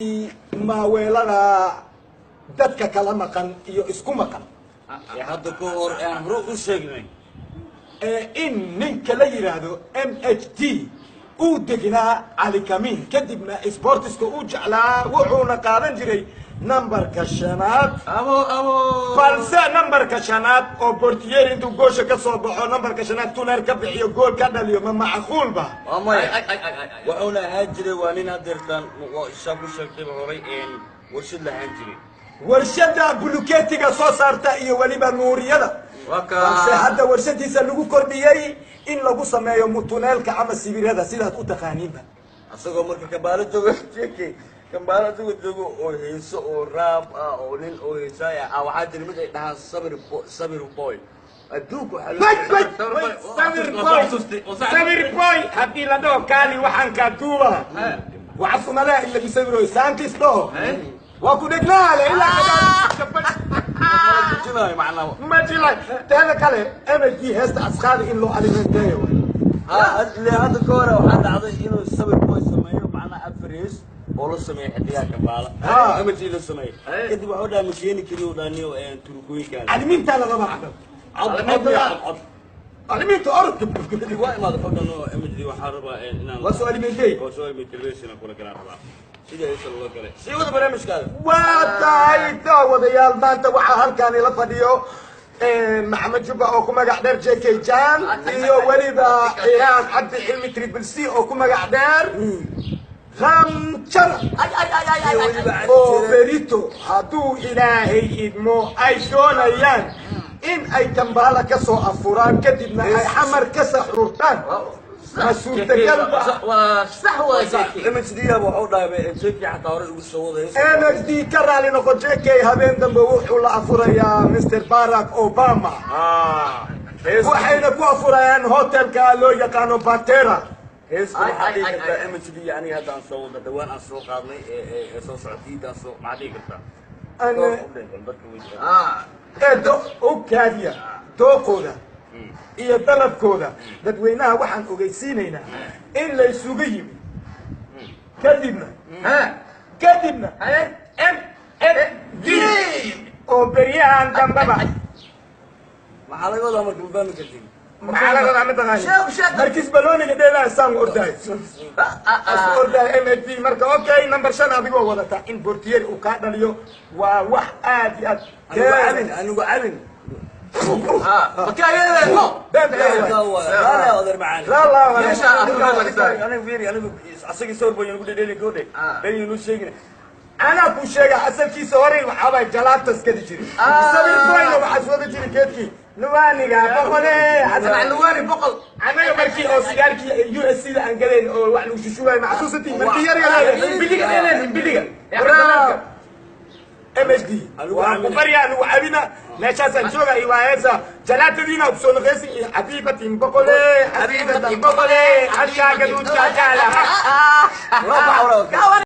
Maaweelada dadka kala maqan iyo isku maqan. Ee hadda ka hor aan hore u sheegnay. Ee in ninka la yidhaahdo MHD uu degnaa Cali Kamiin, kadibna sportiska uu jeclaa, wuxuuna qaadan jiray nambarka shanaad. Abo abo. Balse nambarka shanaad oo bortiyer intuu goosha ka soo baxo, nambarka shanaad tuneer ka bixiyo, gool ka dhaliyo, ma macquulba? Waa maya. Wuxuuna ahaan jiray, waa nin hadeertaan isaa ku sheegtayba horay, warshad lahaan jiray. Warshada buluketiga soo saarta iyo weliba nuuriyada. Waa ka. Balse hadda warshadiisa lagu kordhiyey in lagu sameeyo mutuneelka ama sibirada, sidaad u taqaaniinba. Asagoo marka Kambaalo joogo, jk Kambaalo asagoo joogo oo heeso oo rap ah oo nin oo heesaaya ah, waxaa jira mid ay dhahaan Sabir Sabir Boy adduunka waxaa loo Wait, wait, wait, Sabir Boy, Sabir Boy haddii la dhaho kaali, waxaan kaa duuba waxaa sumaleha in lagu sawiroy saantis dhaho, waa ku dhegnaale ilaa jilaayo macnaa. Ma jilay. Teeda kale, MHD heesta asqaadi in loo alimenteeyo. Ha ile, hadda ka hore waxaa dhacday inuu Sabir Boy sameeyo macnaa afar hees oo la sameeyo xidigaha Kambaala. MHD la sameeyo kadib waxuu dhaha ma keeni kariyo dhaniyo turkooyinkaan. Calimintaa la rabaa cadal. Cod cod cod cod. Caliminta orodka. Kadib waa imaada xoggan oo MHD waxaa rabaa inaan Waa soo alimentey. Oo soo alimentelation kula galaan rabaa sidii heesa loo galay. Sii wada barnaamijkaada. Waa tahay, daawadayaal, maanta waxaa halkaan ila fadhiyo Maxamed Juba oo ku magac dheer JK Jan iyo weliba Ciyaar Cabdi Cilmi Triple C oo ku magac dheer Ramjana, oo berito hadduu Ilaahay idmo ay doonayaan in ay Kambaala ka soo afuraan, kadibna ay Xamar ka saxuurtaan. Ma suurtagal ba? Waa sax, waa JK. MHD wuxuu dhahay JK xataa hore ugu soo waday. MHD ka raali noqo, JK habeen dambe wuxuu la afurayaa Mr Barack Obama, waxayna ku afurayaan hotelka loo yaqaano Batera. Heesta waxaa dhihi kartaa MHD aniga hadda aan soo wada dhawaan aan soo qaadnay ee soo socota aan soo maxaa dhihi kartaa? Dadka wey. Ee u kaadiya dooqooda iyo dalabkooda dadweynaha. Waxaan ogeysiinaynaa in la isugu yimi, kadibna MHD oo beryahan dambaba Maxaa laga wadaa marka? Ma fahmi kartid. Maxaa laga wadaa mataqaani? Sheeg, sheeg. Markiis balooniga dheelaa saan ordaay as ordaay MHD. Marka okay, number 5 adigoo wadata in bortier uu kaa dhaliyo waa wax aad iyo aad. Anigu cabin, anigu cabin. Adeer macaan. La la. Meesha Aniga fiiri, anigu asagii sawir boy nagu dhedheeli gabadhe been inuu sheegin. Anaa ku sheega, asalkiisa hore waxaabay jalaatas gadi jiray. Sabir Boyna waxaa soo jiri geedkii luwaaniga boqole. Luwaani boqol. Anaga markii oo sigaarkii USC da aan galayn oo wax lagu shushubaay, maxsuusatii markii yar yar himbiliga dheeleen, himbiliga MHD waa ku baryaa lagu cabina meeshaasaan jooga iyo waa heesa jalaatadiina kusoo naqaysi iyo xabiibatin boqole, xabiibatin boqole, hashaa gaduudka jaala.